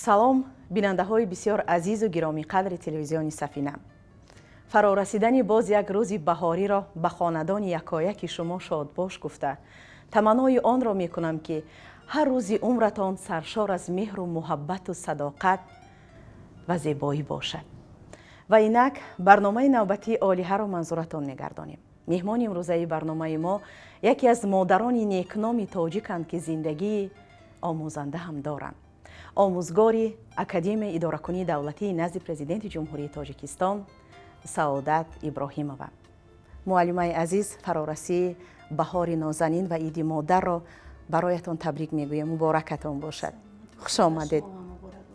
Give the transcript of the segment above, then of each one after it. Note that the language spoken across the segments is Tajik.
Салом, бинандаҳои бисёр азизу гиромиқадри телевизиони Сафина. Фарорасидани боз як рӯзи баҳориро ба хонадони якояки шумо шодбош гуфта, таманнои онро мекунам, ки ҳар рӯзи умратон саршор аз меҳру муҳаббату садоқат ва зебоӣ бошад. Ва инак барномаи навбатии Олиҳаро манзуратон мегардонем. Меҳмони имрӯзаи барномаи мо яке аз модарони некноми тоҷиканд, ки зиндагии омӯзанда ҳам доранд. Омӯзгори Академияи идоракунии давлатии назди Президенти Ҷумҳурии Тоҷикистон Саодат Иброҳимова. Муаллимаи азиз, фарорасии баҳори нозанин ва Иди модарро бароятон табрик мегӯем. Муборакатон бошад. Хуш омадед.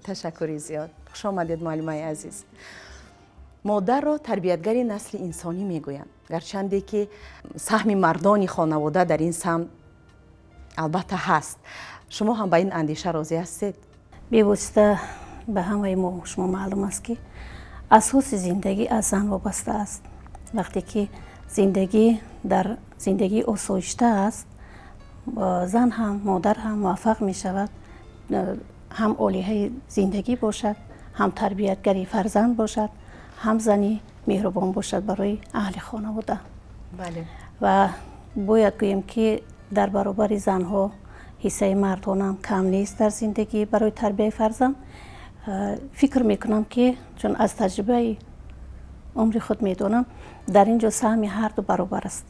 Ташаккури зиёд. Хуш омадед, муаллимаи азиз. Модарро тарбиятгари насли инсонӣ мегӯянд, гарчанде ки саҳми мардони хонавода дар ин самт албатта ҳаст. Шумо ҳам ба ин андеша розӣ ҳастед? Бевосита ба ҳамаи мо шумо маълум аст, ки асоси зиндагӣ аз зан вобаста аст. Вақте ки зиндагӣ дар зиндагӣ осоишта аст, зан ҳам, модар ҳам муваффақ мешавад, ҳам олиҳаи зиндагӣ бошад, ҳам тарбиятгари фарзанд бошад, ҳам зани меҳрубон бошад барои аҳли хонавода. Ва бояд гӯем, ки дар баробари занҳо ҳиссаи мардонам кам нест дар зиндагӣ барои тарбияи фарзанд. Фикр мекунам, ки чун аз таҷрибаи умри худ медонам, дар ин ҷо саҳми ҳарду баробар аст.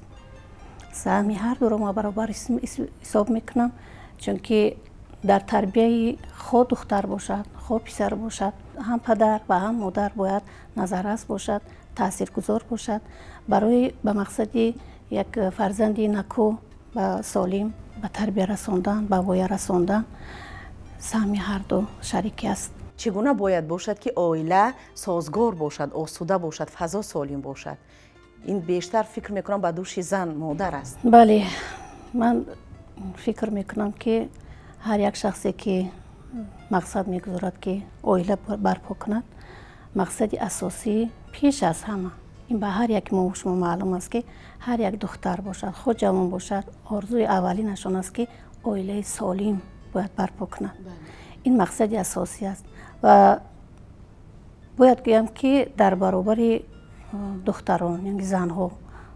Саҳми ҳардуро ма баробар ҳисоб мекунам, чунки дар тарбияи хо духтар бошад, хо писар бошад, ҳам падар ва ҳам модар бояд назаррас бошад, таъсиргузор бошад барои ба мақсади як фарзанди наку ба солим ба тарбия расондан, ба воя расондан саҳми ҳарду шарикӣ аст. Чӣ гуна бояд бошад, ки оила созгор бошад, осуда бошад, фазо солим бошад? Ин бештар, фикр мекунам, ба дӯши зан, модар аст. Бале, ман фикр мекунам, ки ҳар як шахсе, ки мақсад мегузорад, ки оила барпо кунад, мақсади асосӣ пеш аз ҳама ин ба ҳар яки мо шумо маълум аст, ки ҳар як духтар бошад, хо ҷавон бошад, орзуи аввалинаш он аст, ки оилаи солим бояд барпо кунад. Ин мақсади асосӣ аст. Ва бояд гӯям, ки дар баробари духтарон, яъне занҳо,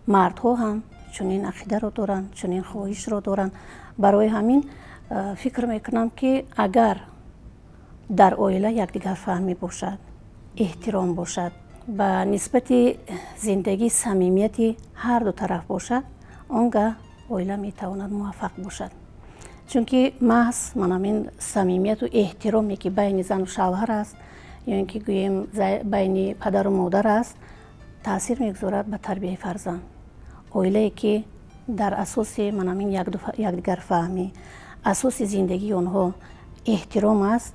мардҳо ҳам чунин ақидаро доранд, чунин хоҳишро доранд. Барои ҳамин фикр мекунам, ки агар дар оила якдигарфаҳмӣ бошад, эҳтиром бошад, ба нисбати зиндагӣ самимияти ҳарду тараф бошад, он гаҳ оила метавонад муваффақ бошад. Чунки маҳз манамин самимияту эҳтироме, ки байни зану шавҳар аст ё ин ки гӯем байни падару модар аст, таъсир мегузорад ба тарбияи фарзанд. Оилае, ки дар асоси манамин якдигарфаҳмӣ, асоси зиндагии онҳо эҳтиром аст,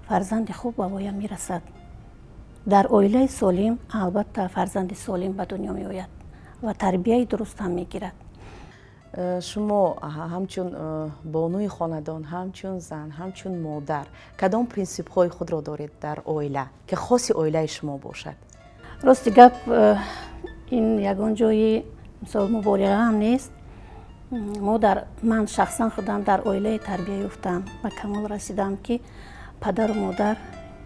фарзанди хуб ба воя мерасад. Дар оилаи солим албатта фарзанди солим ба дунё меояд ва тарбияи дуруст ҳам мегирад. Шумо ҳамчун бонуи хонадон, ҳамчун зан, ҳамчун модар кадом принсипҳои худро доред дар оила, ки хоси оилаи шумо бошад? Рости гап, ин ягон ҷои мисол муболиға ҳам нест. Мо дар ман шахсан худам дар оилаи тарбия ёфтам, ба камол расидам, ки падару модар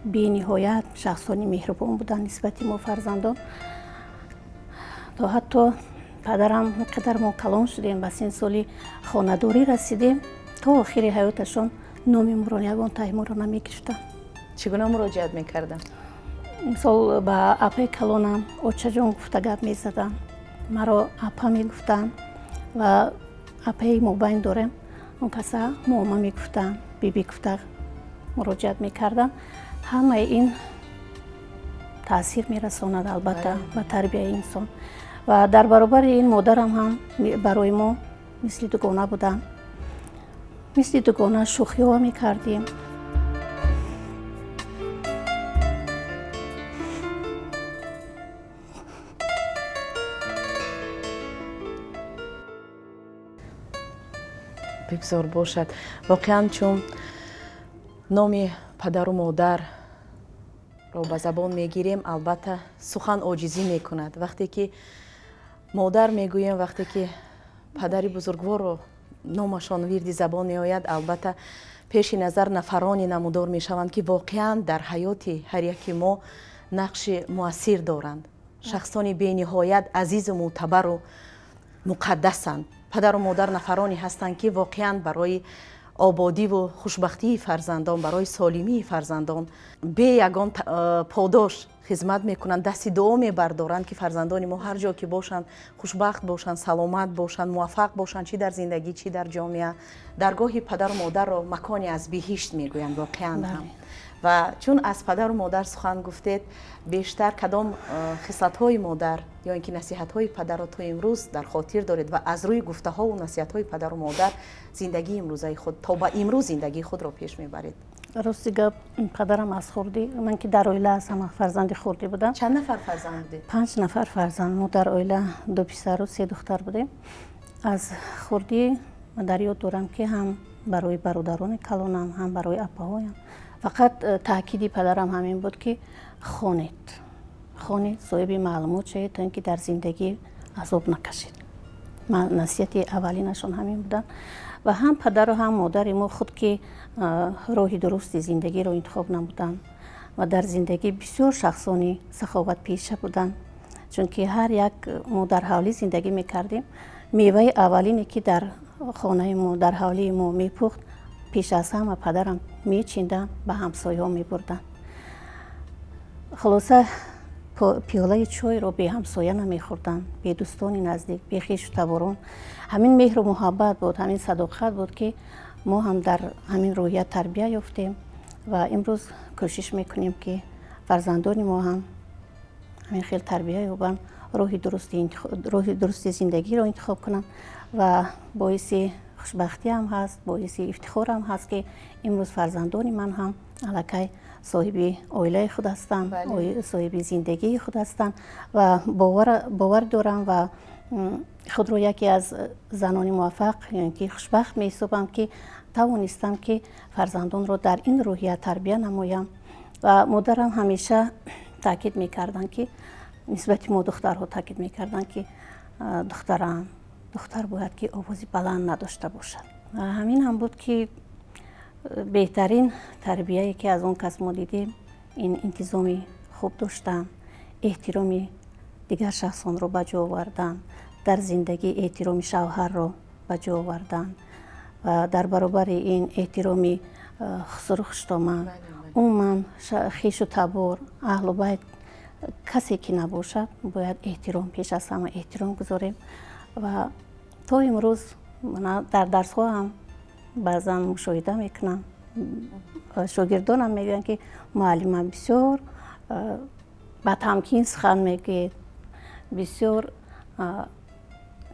бениҳоят шахсони меҳрубон буданд нисбати мо фарзандон. То ҳатто падарам, қадар мо калон шудем, ба син соли хонадорӣ расидем, то охири ҳаёташон номи моро, ягон таи моро намегирифтанд. Чӣ гуна муроҷиат мекарданд? Мисол, ба апаи калонам очаҷон гуфта гап мезаданд, маро апа мегуфтанд ва апаи мобайн дорем, он каса мома мегуфтанд, биби гуфта муроҷиат мекарданд. Ҳамаи ин таъсир мерасонад албатта ба тарбияи инсон. Ва дар баробари ин модарам ҳам барои мо мисли дугона буданд. Мисли дугона шӯхиҳо мекардем. Бигзор бошад. Воқеан, чун номи падару модарро ба забон мегирем, албатта сухан оҷизӣ мекунад. Вақте ки модар мегӯем, вақте ки падари бузургворро номашон вирди забон меояд, албатта Пеши назар нафароне намудор мешаванд, ки воқеан дар ҳаёти ҳар яки мо нақши муассир доранд, шахсони бениҳоят азизу мӯътабару муқаддасанд. Падару модар нафароне ҳастанд, ки воқеан барои ободиву хушбахтии фарзандон, барои солимии фарзандон бе ягон подош хизмат мекунанд, дасти дуо мебардоранд, ки фарзандони мо ҳар ҷо ки бошанд, хушбахт бошанд, саломат бошанд, муваффақ бошанд, чӣ дар зиндагӣ, чӣ дар ҷомеа. Даргоҳи падару модарро маконе аз биҳишт мегӯянд воқеан ҳам. Ва чун аз падару модар сухан гуфтед, бештар кадом хислатҳои модар ё ин ки насиҳатҳои падарро то имрӯз дар хотир доред ва аз рӯи гуфтаҳову насиҳатҳои падару модар зиндагии имрӯзаи худ, то ба имрӯз зиндагии худро пеш мебаред? Рости гап, падарам аз хурдӣ, ман ки дар оила аз ҳама фарзанди хурдӣ будам. Чанд нафар фарзанд будед? Панҷ нафар фарзанд мо дар оила, ду писару се духтар будем. Аз хурдӣ дар ёд дорам, ки ҳам барои бародарони калонам, ҳам барои апаҳоям фақат таъкиди падарам ҳамин буд, ки хонед, хонед, соҳиби маълумот шавед, то ин ки дар зиндагӣ азоб накашед. Насиҳати аввалинашон ҳамин буданд. Ва ҳам падару ҳам модари мо худ ки роҳи дурусти зиндагиро интихоб намуданд ва дар зиндагӣ бисёр шахсони саховатпеша буданд, чунки ҳар як мо дар ҳавлӣ зиндагӣ мекардем, меваи аввалине ки дар хонаи мо, дар ҳавлии мо мепухт, пеш аз ҳама падарам мечинданд, ба ҳамсояҳо мебурданд. Хулоса, пиёлаи чойро бе ҳамсоя намехӯрданд, бе дӯстони наздик, бе хешу таборон. Ҳамин меҳру муҳаббат буд, ҳамин садоқат буд, ки мо ҳам дар ҳамин рӯҳия тарбия ёфтем ва имрӯз кӯшиш мекунем, ки фарзандони мо ҳам ҳамин хел тарбия ёбанд, роҳи дурусти зиндагиро интихоб кунанд. Ва боиси хушбахтиам ҳаст, боиси ифтихорам ҳаст, ки имрӯз фарзандони ман ҳам аллакай соҳиби оилаи худ ҳастанд, соҳиби зиндагии худ ҳастанд ва бовар дорам ва худро яке аз занони муваффақ ё ки хушбахт меҳисобам, ки тавонистам, ки фарзандонро дар ин рӯҳия тарбия намоям. Ва модарам ҳамеша таъкид мекарданд, ки нисбати мо духтарҳо таъкид мекарданд, ки духтарам, духтар бояд ки овози баланд надошта бошад. Ҳамин ҳам буд, ки беҳтарин тарбияе ки аз он кас мо дидем, ин интизоми хуб доштан, эҳтироми дигар шахсонро ба ҷо овардан, дар зиндагӣ эҳтироми шавҳарро ба ҷо овардан ва дар баробари ин эҳтироми хусуру хуштоман, умуман хешу табор, аҳлу байт, касе ки набошад, бояд эҳтиром, пеш аз ҳама эҳтиром гузорем. Ва то имрӯз дар дарсҳо ҳам баъзан мушоҳида мекунам, шогирдонам мегӯянд, ки муаллима бисёр ба тамкин сухан мегӯед, бисёр,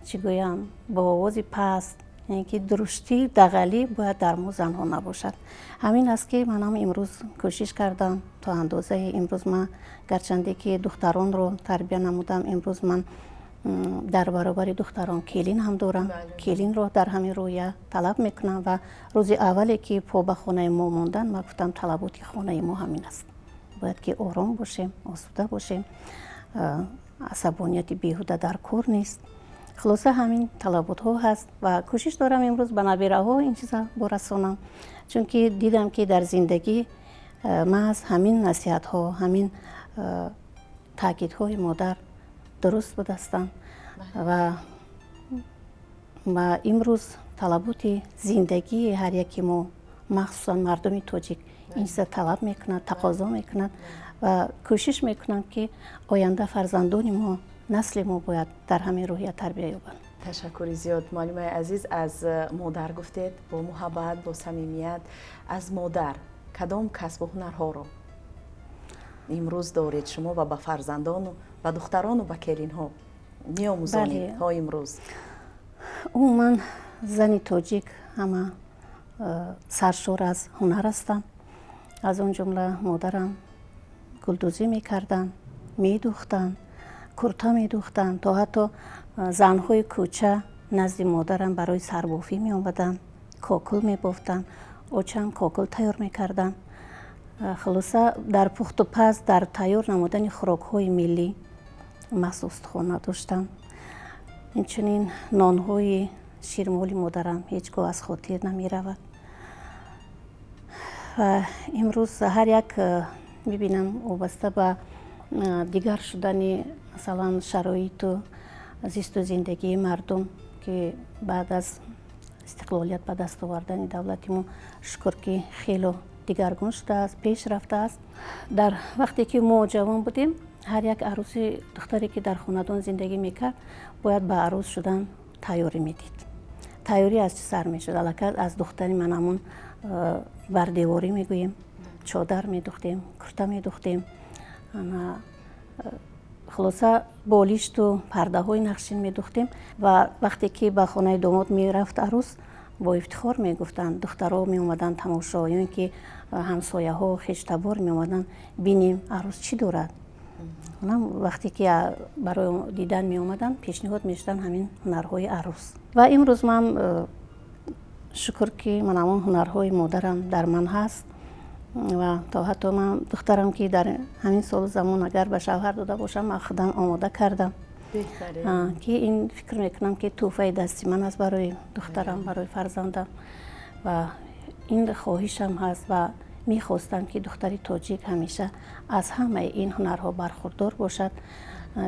чӣ гӯям, бо овози паст, яъне ки дуруштӣ, дағалӣ бояд дар мо занҳо набошад. Ҳамин аст, ки манам имрӯз кӯшиш кардам то андозаи имрӯз ман, гарчанде ки духтаронро тарбия намудам, имрӯз ман дар баробари духтарон келин ҳам дорам, келинро дар ҳамин рӯҳия талаб мекунам. Ва рӯзи аввале ки по ба хонаи мо мондан, ман гуфтам: талаботи хонаи мо ҳамин аст, бояд ки ором бошем, осуда бошем, асабонияти беҳуда дар кор нест. Хулоса, ҳамин талаботҳо ҳаст ва кӯшиш дорам имрӯз ба набираҳо ин чиза борасонам, чунки дидам, ки дар зиндагӣ маҳз ҳамин насиҳатҳо, ҳамин таъкидҳои модар дуруст будастанд. Ва имрӯз талаботи зиндагии ҳар яки мо, махсусан мардуми тоҷик, ин чиза талаб мекунад, тақозо мекунад ва кӯшиш мекунам, ки оянда фарзандони мо, насли мо бояд дар ҳамин рӯҳия тарбия ёбанд. Ташаккури зиёд, муаллимаи азиз. Аз модар гуфтед, бо муҳаббат, бо самимият. Аз модар кадом касбу ҳунарҳоро имрӯз доред шумо ва ба фарзандону ба духтарону ба келинҳо меомӯзонед то имрӯз? Умуман, зани тоҷик ҳама саршор аз ҳунар ҳастанд. Аз он ҷумла модарам гулдӯзӣ мекарданд, медӯхтанд, курта медӯхтанд, то ҳатто занҳои кӯча назди модарам барои сарбофӣ меомаданд, кокул мебофтанд, очам кокул тайёр мекарданд. Хулоса, дар пухту паз, дар тайёр намудани хӯрокҳои миллӣ махсус устухона доштам. Инчунин нонҳои ширмоли модарам ҳеҷ гоҳ аз хотир намеравад. Ва имрӯз ҳар як мебинам, вобаста ба дигар шудани, масалан, шароиту зисту зиндагии мардум, ки баъд аз истиқлолият ба даст овардани давлати мо, шукр, ки хело дигаргун шудааст, пеш рафтааст. Дар вақте ки мо ҷавон будем, ҳар як арӯси духтаре, ки дар хонадон зиндагӣ мекард, бояд ба арӯс шудан тайёрӣ медид. Тайёрӣ аз чӣ сар мешуд? Аллакай аз духтани ман ҳамун бардеворӣ мегӯем, чодар медухтем, курта медухтем, хулоса, болишту пардаҳои нақшин медухтем. Ва вақте ки ба хонаи домод мерафт арӯс, бо ифтихор мегуфтанд, духтаро меомаданд тамошо, ё ин ки ҳамсояҳо, хештабор меомаданд: «Бинем, арӯс чӣ дорад?» Вақте ки барои дидан меомаданд, пешниҳод мешуданд ҳамин ҳунарҳои арӯс. Ва имрӯз ман, шукр, ки ман ҳамон ҳунарҳои модарам дар ман ҳаст ва то ҳатто ман духтарам, ки дар ҳамин солу замон агар ба шавҳар дода бошам, ман худам омода кардам, ки ин фикр мекунам, ки тӯҳфаи дасти ман аст барои духтарам, барои фарзандам. Ва ин хоҳишам ҳаст ва мехостам, ки духтари тоҷик ҳамеша аз ҳамаи ин ҳунарҳо бархурдор бошад,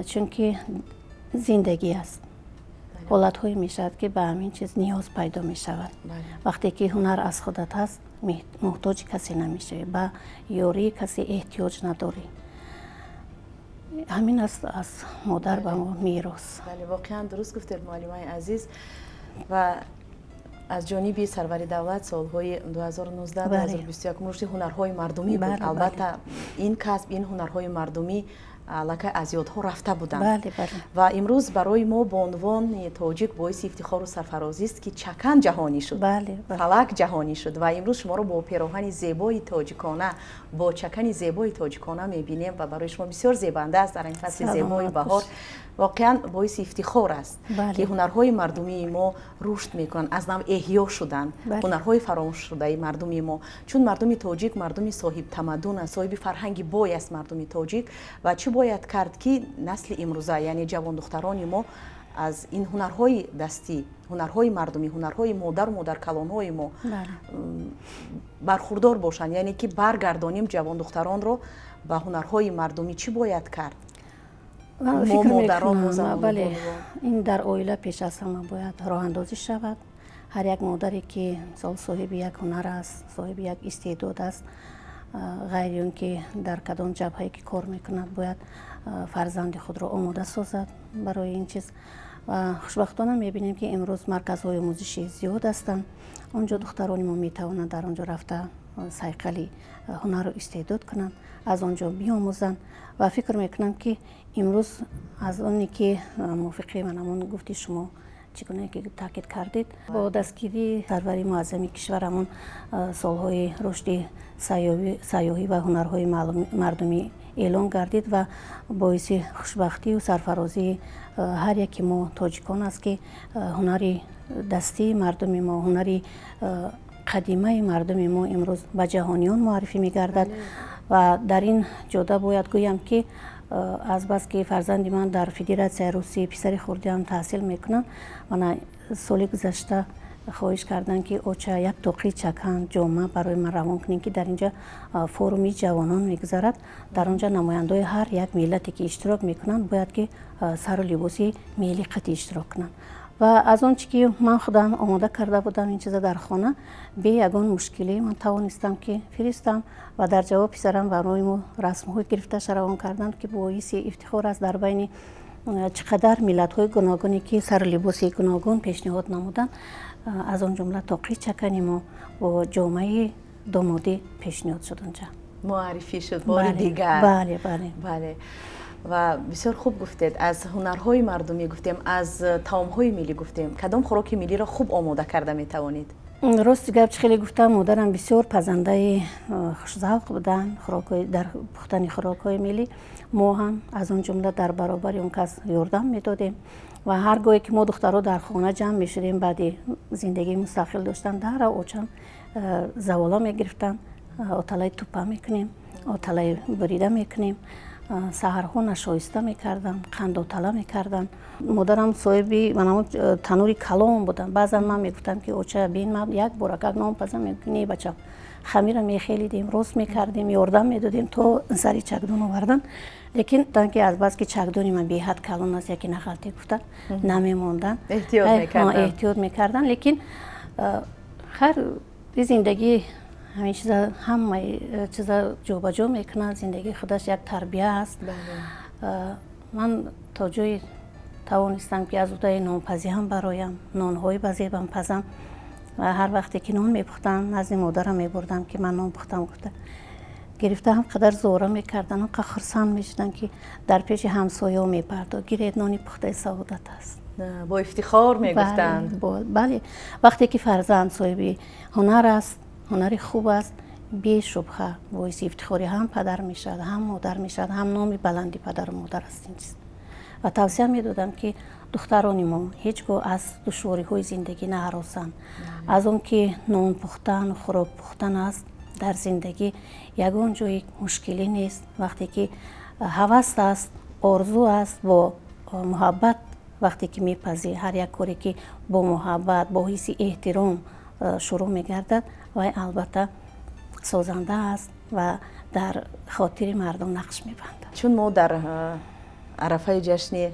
чунки зиндагӣ аст. Ҳолатҳое мешавад, ки ба ҳамин чиз ниёз пайдо мешавад. Вақте ки ҳунар аз худат ҳаст, муҳтоҷи касе намешавӣ, ба ёрии касе эҳтиёҷ надорӣ. Ҳамин аст аз модар ба мо мерос. Бале, воқеан дуруст гуфтед, муаллимаи азиз. Ва аз ҷониби сарвари давлат солҳои 2019-2021 рушди ҳунарҳои мардумӣ буд. Албатта, ин касб, ин ҳунарҳои мардумӣ аллакай аз ёдҳо рафта буданд. Ва имрӯз барои мо бонувони тоҷик боиси ифтихору сарфарозист, ки чакан ҷаҳонӣ шуд, фалак ҷаҳонӣ шуд. Ва имрӯз шуморо бо пероҳани зебои тоҷикона, бо чакани зебои тоҷикона мебинем ва барои шумо бисёр зебанда аст дар ин фасли зебои баҳор. Воқеан боиси ифтихор аст, ки ҳунарҳои мардумии мо рушд мекунанд, аз нав эҳё шуданд ҳунарҳои фаромӯшшудаи мардуми мо, чун мардуми тоҷик мардуми соҳибтамаддун аст, соҳиби фарҳанги бой аст мардуми тоҷик. Ва чӣ бояд кард, ки насли имрӯза, яъне ҷавондухтарони мо, аз ин ҳунарҳои дастӣ, ҳунарҳои мардумӣ, ҳунарҳои модару модаркалонҳои мо бархурдор бошанд? Яъне ки баргардонем ҷавондухтаронро ба ҳунарҳои мардумӣ, чӣ бояд кард? Фикр мекунам, бале, ин дар оила пеш аз ҳама бояд роҳандозӣ шавад. Ҳар як модаре, ки мисол соҳиби як ҳунар аст, соҳиби як истеъдод аст, ғайри он ки дар кадом ҷабҳае ки кор мекунад, бояд фарзанди худро омода созад барои ин чиз. Ва хушбахтона мебинем, ки имрӯз марказҳои омӯзишӣ зиёд ҳастанд. Он ҷо духтарони мо метавонанд дар он ҷо рафта сайқали ҳунару истеъдод кунанд, аз он ҷо биомӯзанд. Ва фикр мекунам, ки имрӯз аз оне ки мувофиқи ман ҳамон гуфти шумо, чӣ гуна ки таъкид кардед, бо дастгирии сарвари муаззами кишварамон солҳои рушди сайёҳӣ ва ҳунарҳои мардумӣ эълон гардид ва боиси хушбахтию сарфарозии ҳар яки мо тоҷикон аст, ки ҳунари дастии мардуми мо, ҳунари қадимаи мардуми мо имрӯз ба ҷаҳониён муаррифӣ мегардад. Ва дар ин ҷода бояд гӯям, ки азбаски фарзанди ман дар Федератсияи Русия, писари хурдиам, таҳсил мекунанд, мана соли гузашта хоҳиш карданд, ки: «Оча, як тоқи чакан ҷома барои ман равон кунем, ки дар инҷа форуми ҷавонон мегузарад, дар он ҷа намояндаҳои ҳар як миллате, ки иштирок мекунанд, бояд ки сару либоси миллӣ қатъӣ иштирок кунанд». Ва аз он чӣ ки ман худам омода карда будам ин чиза дар хона, бе ягон мушкилӣ ман тавонистам, ки фиристам. Ва дар ҷавоб писарам барои мо расмҳои гирифташа равон карданд, ки боиси ифтихор аст: дар байни чӣ қадар миллатҳои гуногуне, ки сару либоси гуногун пешниҳод намуданд, аз он ҷумла тоқи чакани мо бо ҷомаи домодӣ пешниҳод шуд онҷа. Муаррифӣ шуд бори дигар. Бале. Бале, ва бисёр хуб гуфтед. Аз ҳунарҳои мардумӣ гуфтем, аз таомҳои миллӣ гуфтем. Кадом хӯроки миллиро хуб омода карда метавонед? Рости гап, чӣ хеле гуфтам, модарам бисёр пазандаи хушзавқ буданд дар пухтани хӯрокҳои миллӣ. Мо ҳам аз он ҷумла дар баробари он кас ёрдам медодем. Ва ҳар гоҳе ки мо духтаро дар хона ҷамъ мешудем, баъди зиндагии мустақил доштан, дарав очам завола мегирифтанд: «Оталаи тупа мекунем, оталаи бурида мекунем». Саҳарҳо нашоиста мекарданд, қандотала мекарданд. Модарам соҳиби манамо танури калон буданд. Баъзан ман мегуфтам, ки: «Оча, бин, ман як бор акак нон пазам». Не, бачам. Хамира мехелидем, рост мекардем, ёрдам медодем то сари чакдон овардан. Лекин ки азбаски чакдони ман беҳад калон аст, яке нағалте гуфта намемонданд, эҳтиёт мекарданд. Лекин хар, зиндагӣ ҳамин чиза, ҳамаи чиза ҷобаҷо мекунад. Зиндагӣ худаш як тарбия аст. Ман то ҷое тавонистам, ки аз уҳдаи нонпазӣ ҳам бароям, нонҳои базебам пазам ва ҳар вақте ки нон мепухтам, назди модарам мебурдам, ки ман нон пухтам гуфта, гирифта ҳам қадар зора мекардан, ҳам хурсанд мешуданд, ки дар пеши ҳамсояҳо мепардо: «Гиред, нони пухтаи Саодат аст». Бо ифтихор мегуфтанд. Бале, вақте ки фарзанд соҳиби ҳунар аст, ҳунари хуб аст, бешубҳа боиси ифтихори ҳам падар мешавад, ҳам модар мешавад, ҳам номи баланди падару модар аст ин чиз. Ва тавсия медодам, ки духтарони мо ҳеҷ гоҳ аз душвориҳои зиндагӣ наҳаросанд. Аз он ки нон пухтан, хӯрок пухтан аст, дар зиндагӣ ягон ҷои мушкилӣ нест. Вақте ки ҳавас аст, орзу аст, бо муҳаббат вақте ки мепазӣ, ҳар як коре ки бо муҳаббат, бо ҳисси эҳтиром шурӯъ мегардад, вай албатта созанда аст ва дар хотири мардум нақш мебандад. Чун мо дар арафаи ҷашни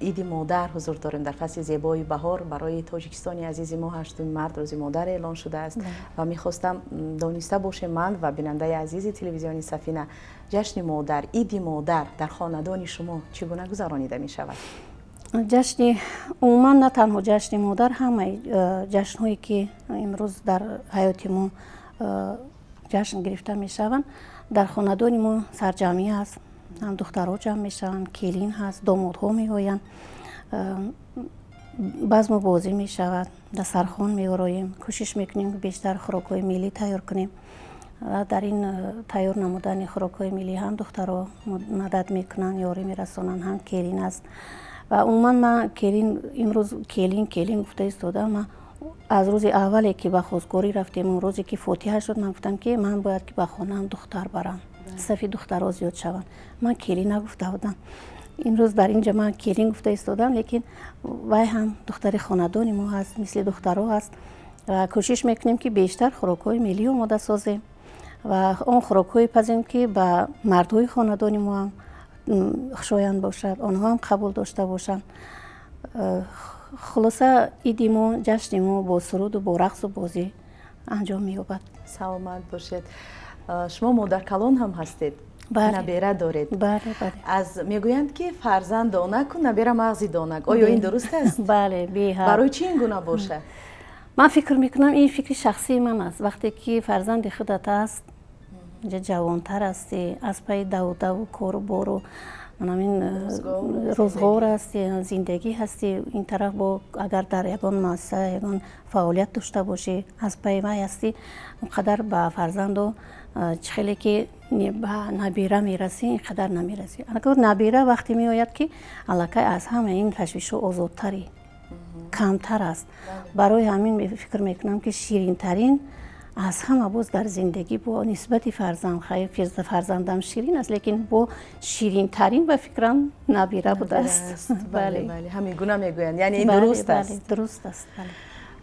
Иди модар ҳузур дорем, дар фасли зебои баҳор, барои Тоҷикистони азизи мо 8 март Рӯзи модар эълон шудааст ва мехостам дониста бошем ман ва бинандаи азизи телевизиони Сафина: ҷашни модар, Иди модар дар хонадони шумо чӣ гуна гузаронида мешавад? Ҷашни, умуман на танҳо ҷашни модар, ҳамаи ҷашнҳое ки имрӯз дар ҳаёти мо ҷашн гирифта мешаванд, дар хонадони мо сарҷамъӣ аст. Ҳам духтарҳо ҷамъ мешаванд, келин ҳаст, домодҳо меоянд, базму бозӣ мешавад, дастархон меороем, кӯшиш мекунем, ки бештар хӯрокҳои миллӣ тайёр кунем. Ва дар ин тайёр намудани хӯрокҳои миллӣ ҳам духтарҳо мадад мекунанд, ёрӣ мерасонанд, ҳам келин аст. Ва умуман ман келин, имрӯз келин, келин гуфта истодам. Ман аз рӯзи аввале ки ба хостгорӣ рафтем, он рӯзе ки фотиҳа шуд, ман гуфтам, ки ман бояд ки ба хонаам духтар барам, сафи духтарҳо зиёд шаванд. Ман келин нагуфта будам. Имрӯз дар ин ҷо ман келин гуфта истодам, лекин вай ҳам духтари хонадони мо ҳаст, мисли духтарҳо аст. Ва кӯшиш мекунем, ки бештар хӯрокҳои миллӣ омода созем ва он хӯрокҳое пазем, ки ба мардҳои хонадони мо ҳам хушоянд бошад, онҳо ҳам қабул дошта бошанд. Хулоса, иди мо, ҷашни мо бо суруду бо рақсу бозӣ анҷом меёбад. Саломат бошед. Шумо модаркалон ҳам ҳастед, набера доред. Бале. Аз мегӯянд, ки фарзанд донаку, набера мағзи донак. Оё ин дуруст аст? Бале, беҳад. Барои чӣ ин гуна бошад? Ман фикр мекунам, ин фикри шахсии ман аст. Вақте ки фарзанди худат аст, инҷа ҷавонтар ҳастӣ, аз пайи даву-даву кору бору манамин рӯзғор ҳастӣ, зиндагӣ ҳастӣ, ин тараф бо агар дар ягон муассиса ягон фаъолият дошта бошӣ, аз пайи вай ҳастӣ, он қадар ба фарзанду чӣ хеле ки ба набира мерасӣ, ин қадар намерасӣ. Набира вақте меояд, ки аллакай аз ҳама ин ташвишҳо озодтарӣ, камтар аст. Барои ҳамин фикр мекунам, ки ширинтарин аз ҳама боз дар зиндагӣ бо нисбати фарзанд, хайр, фарзандам ширин аст, лекин бо ширинтарин, ба фикрам, набира будааст. Ҳамин гуна мегӯянд, яъне ин дуруст аст? Дуруст аст.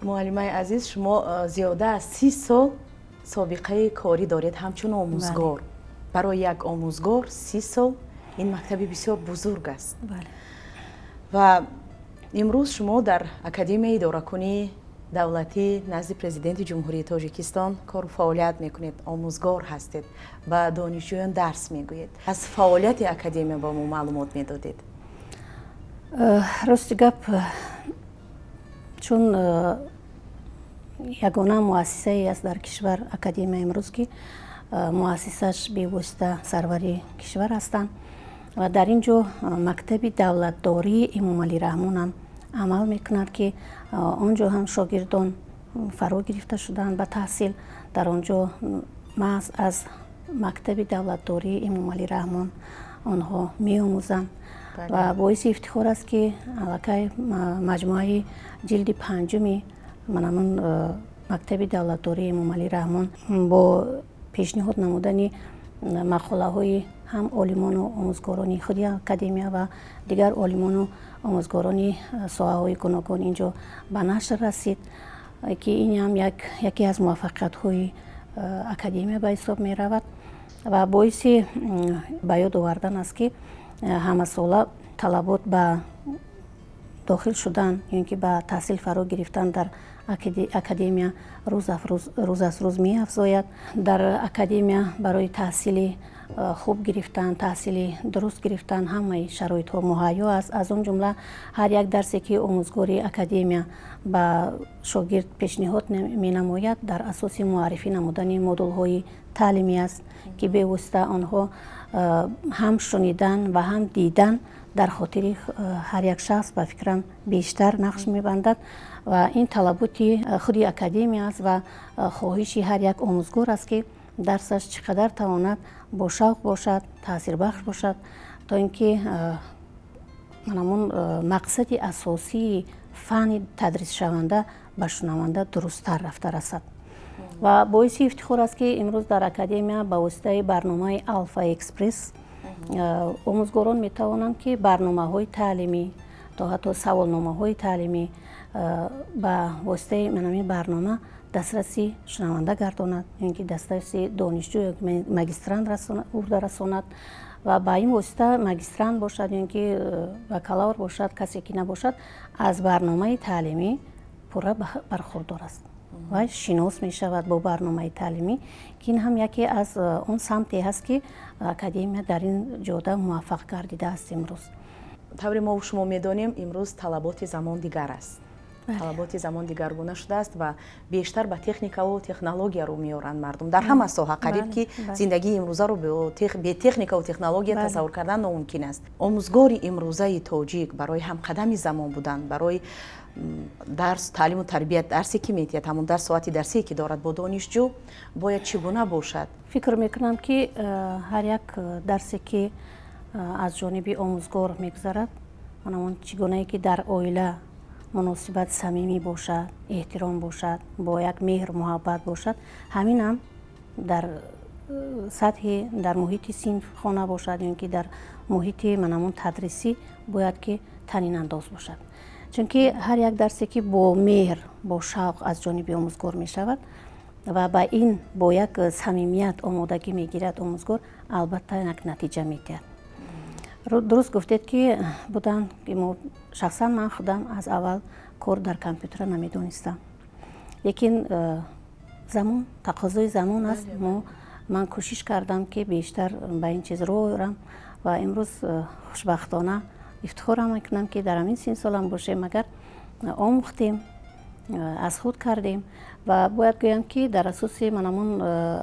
Муаллимаи азиз, шумо зиёда аз 30 сол собиқаи корӣ доред ҳамчун омӯзгор. Барои як омӯзгор 30 сол ин мактаби бисёр бузург аст. Ва имрӯз шумо дар Академияи идоракунии давлатӣ назди Президенти Ҷумҳурии Тоҷикистон кору фаъолият мекунед, омӯзгор ҳастед, ба донишҷӯён дарс мегӯед. Аз фаъолияти академия ба мо маълумот медодед. Рости гап, чун ягона муассисае аст дар кишвар академия имрӯз, ки муассисаш бевосита сарвари кишвар ҳастанд ва дар ин ҷо мактаби давлатдории Эмомалӣ Раҳмонам амал мекунад, ки он ҷо ҳам шогирдон фаро гирифта шуданд ба таҳсил. Дар он ҷо маҳз аз мактаби давлатдории Эмомалӣ Раҳмон онҳо меомӯзанд. Ва боиси ифтихор аст, ки аллакай маҷмӯаи ҷилди панҷуми манамун мактаби давлатдории Эмомалӣ Раҳмон бо пешниҳод намудани мақолаҳои ҳам олимону омӯзгорони худи академия ва дигар олимону омӯзгорони соҳаҳои гуногун инҷо ба нашр расид, ки ин ҳам яке аз муваффақиятҳои академия ба ҳисоб меравад. Ва боиси ба ёд овардан аст, ки ҳамасола талабот ба дохил шудан ё ин ки ба таҳсил фаро гирифтан дар академия рӯз аз рӯз меафзояд. Дар академия барои таҳсили хуб гирифтан, таҳсили дуруст гирифтан ҳамаи шароитҳо муҳайё аст. Аз он ҷумла ҳар як дарсе, ки омӯзгори академия ба шогирд пешниҳод менамояд, дар асоси муаррифӣ намудани модулҳои таълимӣ аст, ки бевосита онҳо ҳам шунидан ва ҳам дидан дар хотири ҳар як шахс, ба фикрам, бештар нақш мебандад. Ва ин талаботи худи академия аст ва хоҳиши ҳар як омӯзгор аст, ки дарсаш чӣ қадар тавонад бо шавқ бошад, таъсирбахш бошад, то ин ки ҳамон мақсади асосии фанни тадрисшаванда ба шунаванда дурусттар рафта расад. Ва боиси ифтихор аст, ки имрӯз дар академия ба воситаи барномаи Алфа Экспресс омӯзгорон метавонанд, ки барномаҳои таълимӣ то ҳатто саволномаҳои таълимӣ ба воситаи ҳамин барнома дастраси шунаванда гардонад ё ин ки дастраси донишҷӯ ё магистрант бурда расонад. Ва ба ин восита магистрант бошад ё ин ки бакалавр бошад, касе ки набошад, аз барномаи таълимӣ пурра бархурдор аст ва шинос мешавад бо барномаи таълимӣ, ки ин ҳам яке аз он самте ҳаст, ки академия дар ин ҷода муваффақ гардидааст имрӯз. Тавре мо шумо медонем, имрӯз талаботи замон дигар аст, талаботи замон дигаргуна шудааст ва бештар ба техникаву технология рӯ меоранд мардум дар ҳама соҳа. Қариб ки зиндагии имрӯзаро бе техникаву технология тасаввур кардан номумкин аст. Омӯзгори имрӯзаи тоҷик барои ҳамқадами замон будан, барои дарс, таълиму тарбият, дарсе ки медиҳад, ҳамон дарс, соати дарсие ки дорад бо донишҷӯ, бояд чӣ гуна бошад? Фикр мекунам, ки ҳар як дарсе, ки аз ҷониби омӯзгор мегузарад, ҳамон чӣ гунае ки дар оила муносибат самимӣ бошад, эҳтиром бошад, бо як меҳр муҳаббат бошад, ҳамин ҳам дар сатҳи дар муҳити синфхона бошад ё ин ки дар муҳити манамон тадрисӣ бояд ки танинандоз бошад. Чунки ҳар як дарсе, ки бо меҳр, бо шавқ аз ҷониби омӯзгор мешавад ва ба ин бо як самимият омодагӣ мегирад омӯзгор, албатта як натиҷа медиҳад. Дуруст гуфтед, ки буданд, ки мо, шахсан ман худам аз аввал кор дар компютера намедонистам, лекин замон тақозои замон аст. Мо ман кӯшиш кардам, ки бештар ба ин чиз рӯ орам ва имрӯз хушбахтона ифтихорам мекунам, ки дар ҳамин син солам бошем, агар омӯхтем, аз худ кардем. Ва бояд гӯям, ки дар асоси манамон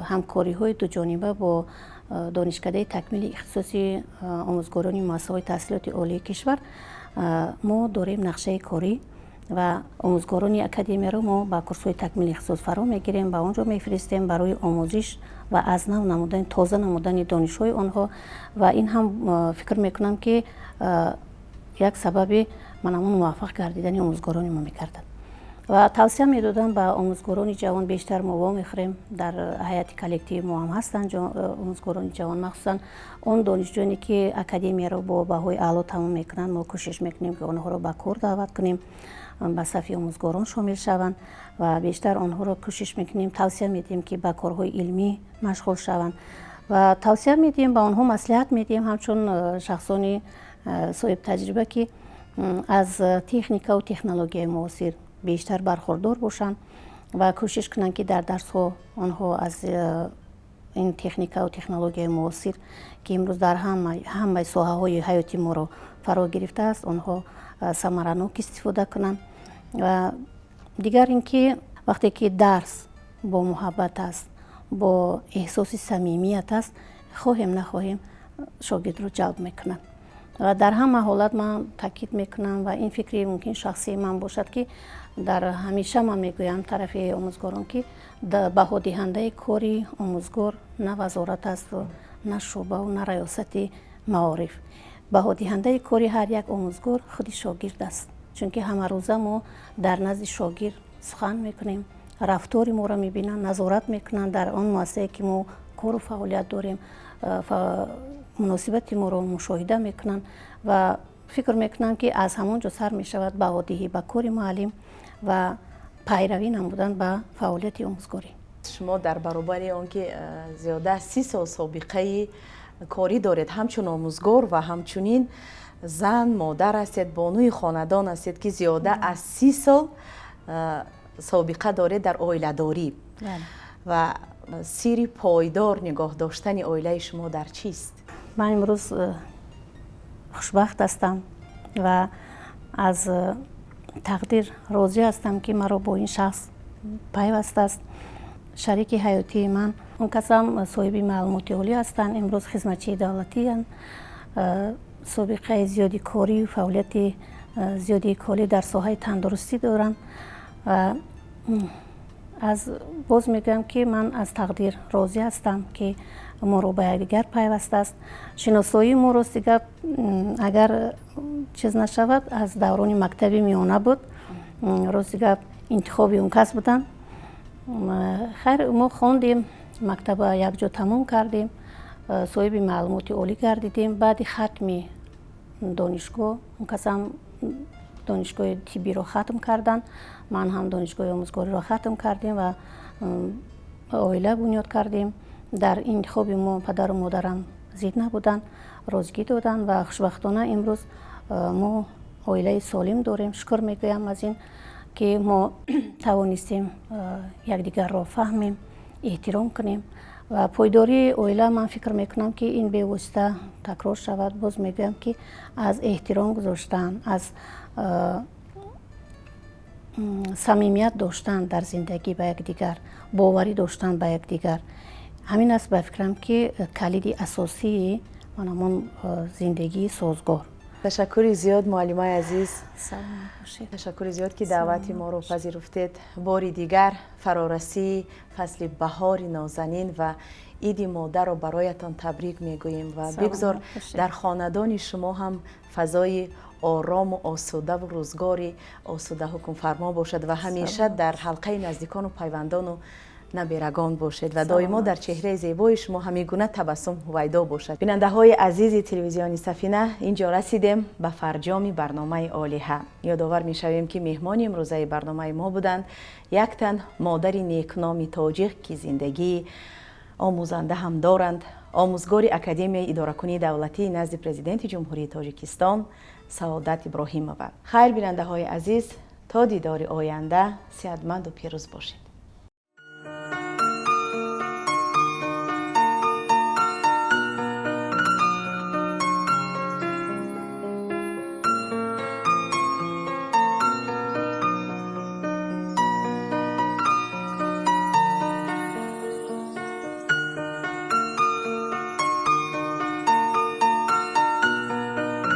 ҳамкориҳои дуҷониба бо Донишкадаи такмили ихтисоси омӯзгорони муассисаҳои таҳсилоти олии кишвар мо дорем нақшаи корӣ ва омӯзгорони академияро мо ба курсҳои такмили ихтисос фаро мегирем, ба он ҷо мефиристем барои омӯзиш ва аз нав намудани, тоза намудани донишҳои онҳо. Ва ин ҳам, фикр мекунам, ки як сабаби манамон муваффақ гардидани омӯзгорони мо мегардад. Ва тавсия медодам ба омӯзгорони ҷавон. Бештар мо вомехӯрем, дар ҳайати коллективи мо ҳам ҳастанд омӯзгорони ҷавон, махсусан он донишҷӯёне, ки академияро бо баҳои аъло тамом мекунанд. Мо кӯшиш мекунем, ки онҳоро ба кор даъват кунем, ба сафи омӯзгорон шомил шаванд ва бештар онҳоро кӯшиш мекунем, тавсия медиҳем, ки ба корҳои илмӣ машғул шаванд ва тавсия медиҳем ба онҳо, маслиҳат медиҳем ҳамчун шахсони соҳибтаҷриба, ки аз техникаву технологияи муосир бештар бархурдор бошанд ва кӯшиш кунанд, ки дар дарсҳо онҳо аз ин техникаву технологияи муосир, ки имрӯз дар ҳамаи соҳаҳои ҳаёти моро фаро гирифтааст, онҳо самаранок истифода кунанд. Ва дигар ин ки вақте ки дарс бо муҳаббат аст, бо эҳсоси самимият аст, хоҳем нахоҳем, шогирдро ҷалб мекунад. Ва дар ҳама ҳолат ман таъкид мекунам, ва ин фикри мумкин шахсии ман бошад, ки дар ҳамеша ман мегӯям тарафи омӯзгорон, ки баҳодиҳандаи кори омӯзгор на вазорат асту на шӯъбаву на раёсати маориф. Баҳодиҳандаи кори ҳар як омӯзгор худи шогирд аст, чунки ҳамарӯза мо дар назди шогирд сухан мекунем, рафтори моро мебинанд, назорат мекунанд. Дар он муассисае, ки мо кору фаъолият дорем, муносибати моро мушоҳида мекунанд ва фикр мекунам, ки аз ҳамон ҷо сар мешавад баҳодиҳӣ ба кори муаллим ва пайравӣ намудан ба фаъолияти омӯзгорӣ. Шумо дар баробари он ки зиёда аз 30 сол собиқаи корӣ доред ҳамчун омӯзгор ва ҳамчунин зан, модар ҳастед, бонуи хонадон ҳастед, ки зиёда аз 30 сол собиқа доред дар оиладорӣ, ва сирри пойдор нигоҳ доштани оилаи шумо дар чист? Ман имрӯз хушбахт ҳастам ва аз тақдир розӣ ҳастам, ки маро бо ин шахс пайваст аст. Шарики ҳаётии ман, он касам соҳиби маълумоти олӣ ҳастанд, имрӯз хизматчии давлатиянд, собиқаи зиёди корию фаъолияти зиёди корӣ дар соҳаи тандурустӣ доранд. Ва аз боз мегӯям, ки ман аз тақдир розӣ ҳастам, ки моро ба якдигар пайваст аст. Шиносоии мо, рости гап, агар чиз нашавад, аз даврони мактаби миёна буд. Рости гап, интихоби он кас буданд. Хайр, мо хондем, мактаба якҷо тамом кардем, соҳиби маълумоти олӣ гардидем. Баъди хатми донишгоҳ, он касам донишгоҳи тиббиро хатм карданд, ман ҳам донишгоҳи омӯзгориро хатм кардем ва оила бунёд кардем. Дар интихоби мо падару модарам зид набуданд, розигӣ доданд ва хушбахтона имрӯз мо оилаи солим дорем. Шукр мегӯям аз ин, ки мо тавонистем якдигарро фаҳмем, эҳтиром кунем. Ва пойдории оила, ман фикр мекунам, ки ин бевосита такрор шавад, боз мегӯям, ки аз эҳтиром гузоштан, аз самимият доштан дар зиндагӣ ба якдигар, боварӣ доштан ба якдигар, ҳамин аст, ба фикрам, ки калиди асосии ҳамон зиндагии созгор. Ташаккури зиёд, муаллимаи азиз, ташаккури зиёд, ки даъвати моро пазируфтед. Бори дигар фарорасии фасли баҳори нозанин ва Иди модарро бароятон табрик мегӯем ва бигзор дар хонадони шумо ҳам фазои орому осудаву рӯзгори осуда ҳукмфармо бошад ва ҳамеша дар ҳалқаи наздикону пайвандону наберагон бошед ва доимо дар чеҳраи зебои шумо ҳамин гуна табассум ҳувайдо бошад. Бинандаҳои азизи телевизиони Сафина, ин ҷо расидем ба фарҷоми барномаи Олиҳа. Ёдовар мешавем, ки меҳмони имрӯзаи барномаи мо буданд як тан модари некноми тоҷик, ки зиндагии омӯзанда ҳам доранд, омӯзгори Академияи идоракунии давлатии назди Президенти Ҷумҳурии Тоҷикистон Саодат Иброҳимова. Хайр, бинандаҳои азиз, то дидори оянда сиҳатманду пирӯз бошед.